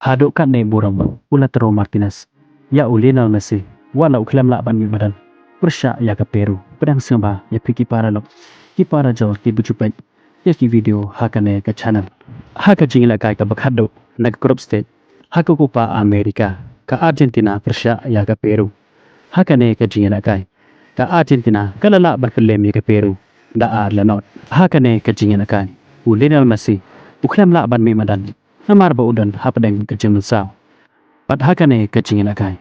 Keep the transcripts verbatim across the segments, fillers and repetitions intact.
Haduh katne burom u Lautaro Martinez ïa u Lionel Messi, wat la u khlem lah ban mih madan pyrshah ïa ka Peru. Pdiang sngewbha ïa phi ki paralok, ki parajor, ki ba ju peit ïa ki video ha kane ka channel. Ha ka jingïalehkai kaba khatduh na ka group stage ha ka Copa America, ka Argentina pyrshah ïa ka Peru. Ha kane ka jingïalehkai, ka Argentina ka la lah ban pynlem ïa ka Peru da ar la nod. Ha kane ka jingïalehkai, u Lionel Messi u khlem lah ban mih madan namar ba u don hapdeng ka jingmynsaw. Bad ha kane ka jingïalehkai,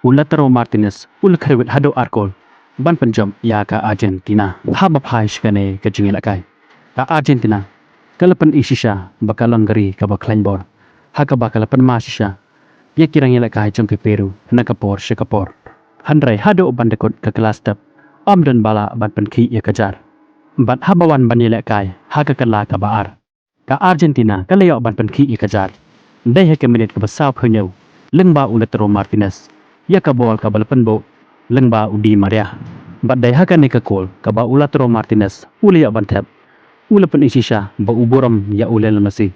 u Lautaro Martinez u la khreh wit haduh ar kol ban pynjop ïa ka Argentina. Haba phai sha kane ka jingïalehkai, ka Argentina ka la pyni shisha ba ka long ka ri kaba khlaiñ bor, ha kaba ka la pynmad shisha ïa ki rangïalehkai jong ka Peru na ka por sha ka por. Hynrei haduh ban da kut ka kylla step, ym don ba lah ban pynkhih ïa ka jar. Bad haba wan ban ïalehkai ha ka kylla kaba ar, ka Argentina ka la ïoh ban pynkhih ïa ka jar. Dei ha ka minit kaba saw phew hynñiew, lyngba u Lautaro Martinez, ïa ka bol kaba la pynbuh lyngba u Di Maria. Bad dei ha kane ka kol kaba u Lautaro Martinez u la ïoh ban thep, u la pyni shisha ba u burom ïa u Lionel Messi,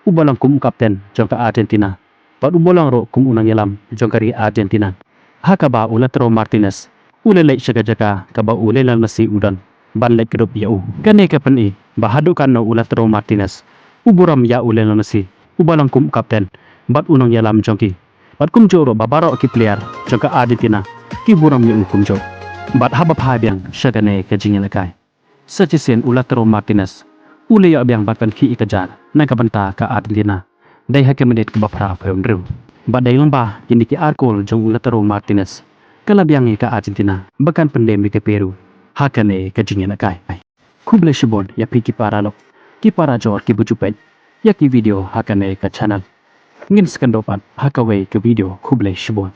uba long kum u kapten jong ka Argentina bad uba long ruh kum u nongïalam jong ka ri Argentina. Ha kaba u Lautaro Martinez u la leit sha ka jaka kaba u Lionel Messi u don ban leit kdup ïa u. Kane ka pyni ba haduh katno u Lautaro Martinez u burom ïa u Lionel Messi, uba long kum u kapten bad u nongïalam jong ki. Bad kumjuh ruh ba baroh ki player jong ka Argentina ki burom ïa u kumjuh. Bad haba phai biang sha kane ka jingïalehkai, sa shisien u Lautaro Martinez u la ïoh biang ban pynkhih ïa ka jar na ka bynta ka Argentina. Dei ha ka minit kaba phra phew hynriew. Bad dei lyngba kine ki ar kol jong u Lautaro Martinez ka la biang ïa ka Argentina ba kan pynlem ïa ka Peru ha kane ka jingïalehkai. Khublei shibun ïa phi ki paralok, ki parajor, ki ba ju peit ïa ki video ha kane ka channel. Ngin sa ïakynduh pat ha kawei ka video. Khublei shibun.